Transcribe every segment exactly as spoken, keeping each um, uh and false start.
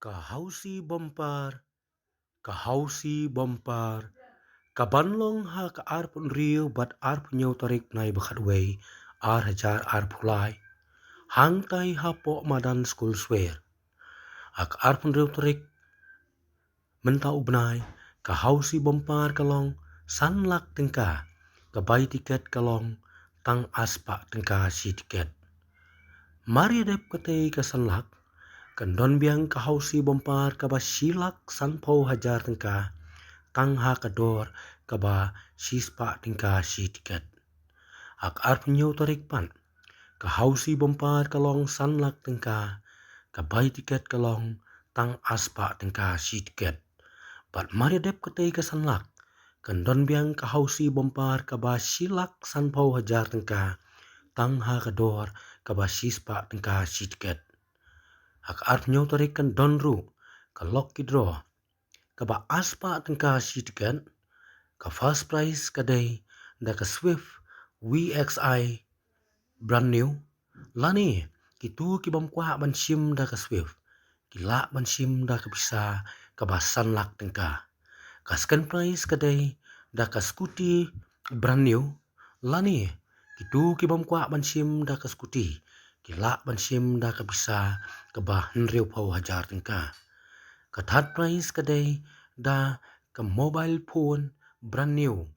Ka Hausi Bumper, ka Hausi Bumper, ka ban long ha ka arphew hynriew bad arphew hynñiew tarik bnai ba khatwei, ar hajar arphew lai. Hangtai hapoh madan skul Swer. Ha ka arphew hynriew tarik mynta u bnai, ka Hausi Bumper ka long san lak tyngka, ka bai tiket ka long tang arspah tyngka shi tiket. Mar ïa dep katei ka san lak, kan don biang ka Hausi Bumper kaba shi lak sanphew hajar tyngka, tang ha ka dor kaba shispah tyngka shi tiket. Ha ka arphew hynñiew tarik pat, ka Hausi Bumper ka long san lak tyngka, ka bai tiket ka long tang arspah tyngka shi tiket. Bad mar ïa dep katei ka san lak, kan don biang ka Hausi Bumper kaba shi lak sanphew hajar tyngka, tang ha ka dor kaba shispah tyngka shi tiket. Ha ka arphew hynñiew tarik kan don ruh ka lucky draw kaba arspah tyngka shi tiket. Ka first prize ka dei da ka Swift V X I brand new, lane kito ki bym kwah ban shim da ka Swift, ki lah ban shim da ka pisa kaba san lak tyngka. Ka second prize ka dei da ka scooty brand new, lane kito ki bym kwah ban shim da ka scooty, ki lah ban shim da ka pisa kaba hynriewphew hajar tyngka. Ka third prize ka dei da ka mobile phone brand new.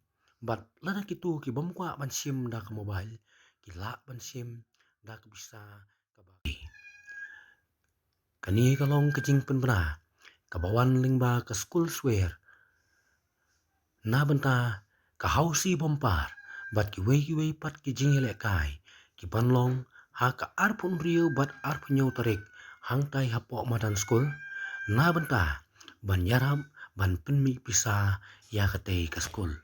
Bad lada kito ki bym kwah ban shim da ka mobile, ki lah ban shim da ka pisa kaba. Kane ka long ka jingpynbna kaba wan lyngba ka skul Swer na bynta ka Hausi Bumper bad kiwei kiwei pat ki jingïalehkai ki ban long ha ka arphew hynriew bad arphew hynñiew tarik hangtai hapoh madan skul, na bynta ban ïarap ban pynmih pisa ïa katei ka skul.